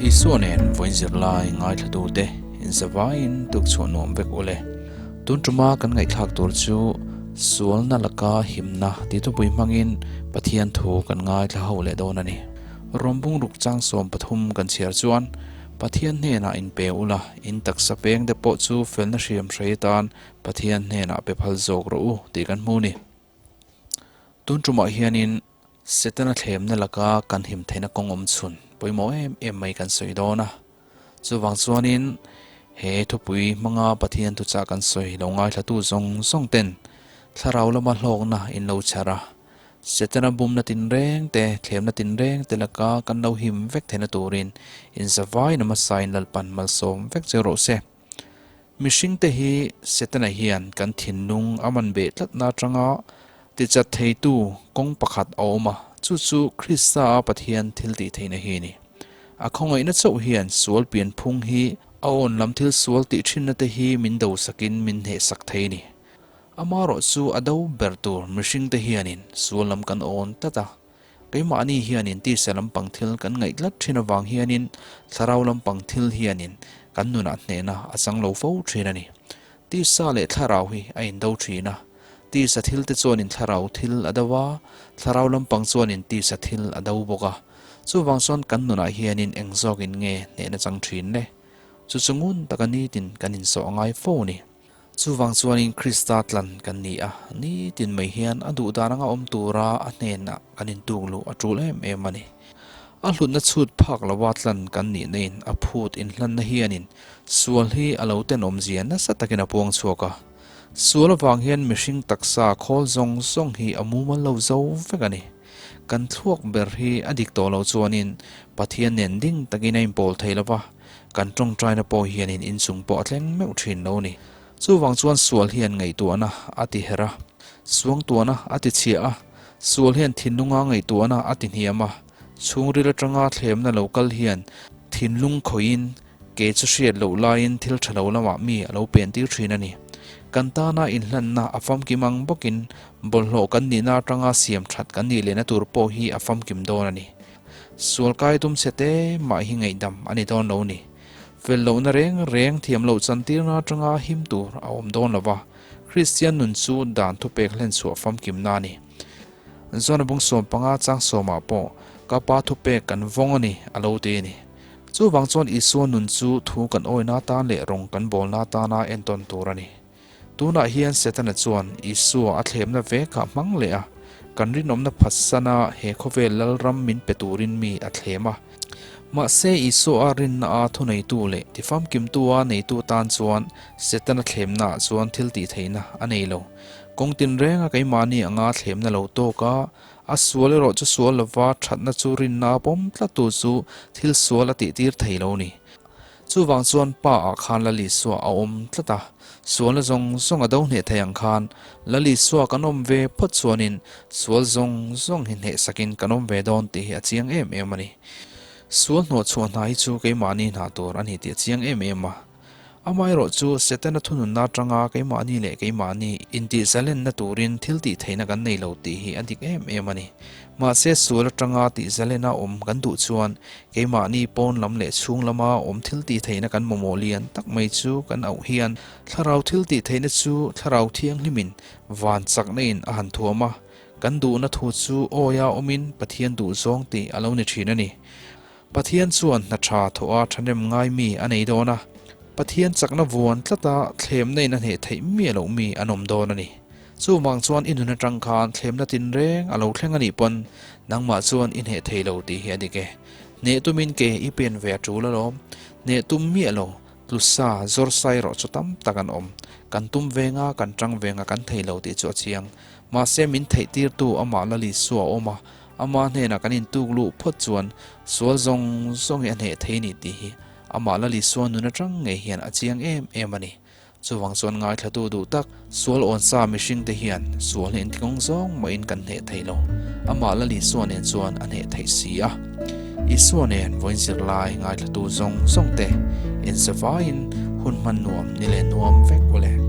Isua nen vawiin zirlai ngaithlatute inzavaiin tukchhuah nuam vek ule. Tun tuma kan ngaihthlak tur chu sualna laka himna tih thupui hmangin Pathian thu kan ngaithla ho leh dawn a ni. Rawmbung ruk chang 13 kan chhiar chuan Pathian hnenah inpe ula, in taksa peng te pawh chu felna hriam hrei atan Pathian hnenah pe phal zawk rawh u tih kan hmu ni. Tun tumah hianin Setana thlemna laka kan him theihna kawng awm chhun pawimawh em em mai kan sawi dawn a. Chuvang chuanin he thupui hmanga Pathian thuchah kan sawi lo ngaithlatu zawng zawng ten thlarau lama hlawkna in lo chhar a, Setana bumna tinreng te, thlemna tinreng te laka kan lo him vek theihna turin inzavain a hmasain Lalpan malsawm vek che rawh se. Mihringte hi Setana hian kan thinlung a man beh tlatna atanga tichat theitu kawng pakhat a awm a, chu chu Krista-a Pathian thil tih theihna hi a ni. A khawngaihna chauh hian sual pianphung hi a awn lam thil sual tih thinna te hi min dosakin min hnehsak thei a ni. Amaherawh chu a do ber tur mihringte hianin sual lam kan awn tlat a, Keimahni hianin tisa lampang thil kan ngaih tlat thin avang hianin thlarau lampang thil hianin kan nunah hnehna a chang lo fo thin a ni. Tisa leh thlarau hi a indo thin a, tisa thil te chuanin thlarau thil a do a, thlarau lampang chuanin tisa thil a do bawk a. Chuvang chuan kan nunah hianin eng zawkin nge hnehna chang thin le? Chu chu ngun taka nitin kan insawh a ngai fo a ni. Chuvang chuanin Krista tlan kan ni a, nitin mai hian a duh dan anga awm tura a hnenah kan intuk luh a tul em em a ni. A hlutna chhut phak lova tlan kan nihna in a phut inhlanna hianin sual hi a lo tenawmzia nasa takin a puang chhuak a. Sual avang hian mihring taksa khawl zawng zawng hi a mumal lo zo vek a ni. Kan thluak ber hi a dik tawh loh chuanin Pathian nen ding takin a inpawl thei lova, Kan tawngtaina pawh hianin inchung pawh a thleng meuh thin lo ni. Chuvang chuan sual hian ngaihtuahna a ti herh a, suangtuahna a ti chhia a, sual hian thinlunga ngaihtuahna a ti hniam a, chhungril atanga thlemna lo kal hian thinlung khawihin ke chu hriat loh laiin thil tha lo lamah mi a lo pen tir thin a ni. Kan tana inhlanna a famkim ang bawkin bawlhhlawh kan nihna atanga siam that kan nih lehna tur pawh hi a famkim dawn a ni. Sual kai tum chhe te mah hi ngaihdam a ni dawn lo ni. Fel lohna reng reng thiam loh chantirna atanga him tur a awm dawn lo va, Kristian nun chu dan thupek hlenchhuah famkimna a ni. Zona bung 15 chang sawmah pawh ka pa thupek kan vawng a ni a lo ti a ni. Chuvang chuan Isua nun chu thu kan awina atan leh rawng kan bawlna atana entawn tur a ni. Tunah hian Setana chuan Isua a thlemna vekah hmang leh a, kan rinawmna phatsana he khawvel lalram min pe turin mi a thlem a. Mahse, Isua a rinna a thuneitu leh tifamkimtua neitu tan chuan Setana thlemnaah chuan thil tihtheihna a nei lo. Kawng tinrenga keimahni anga thlemna lo tawk a, a sual erawh chu sual lova thatna chu rinna a pawm tlattu chu thil sual a tihtir thei lo ni. Chuvang chuan Pa ah khan Lal Isua a awm tlat a, sualna zawng zawng a do hneh thei ang khan Lal Isua kan awm ve phawt chuanin sual zawng zawng hi hnehsakin kan awm ve dawn tih hi a chiang em em a ni. Sual hnawhchhuah hna hi chu keimahni hna tur a ni tih a chiang em em a. Amaherawh chu Setana thununna atanga keimahni leh keimahni intihzalenna turin thil tih theihna kan nei lo tih hi a dik em em a ni. Mahse sual atanga tihzalena awm kan duh chuan keimahni pawn lam leh chhung lama awm thil tih theihna kan mamawh lian tak mai chu kan auh hian thlarau thil tih theihna chu thlarau thianghlimin van chakna in a han thuam a, kan duhna thu chu awia awmin Pathian duh zawng tih a lo ni thin a ni. Pathian chuan hna tha thawh a thahnem ngai mi a nei dawn a, Pathian chakna vuan tlata thlemna in a hneh theih miah loh mi an awm dawn a ni. Chuvang chuan i nun atang khan thlemna tinreng a lo thleng a nih pawn nangmah chuan i hneh thei lo tih hi a dik e. Hneh tumin ke i pen ve a tul alawm. Hneh tum miah lo, tlusa, zawr sai erawh chu tam tak an awm. Kan tum venga, kan tang venga kan thei lo tih chu a chiang. Mahse min theih tirtu amah Lal Isua a awm a, Ama hnenah kan intuk luh phawt chuan sual zawng zawng hi a hneh thei a ni tih hi amah Lal Isua nun atang ngei hian a chiang em em a ni. Chuvang chuan ngaithlatu duh tak sual awnsa mihringte hian sual hi intikawng zawng mahin kan hneh thei lo. Amah Lal Isua nen chuan a hneh theih si a. Isua nen vawiin zirlai ngaithlatu zawng zawngte inzavaiin hun hman nuam ni leh nuam vek ule.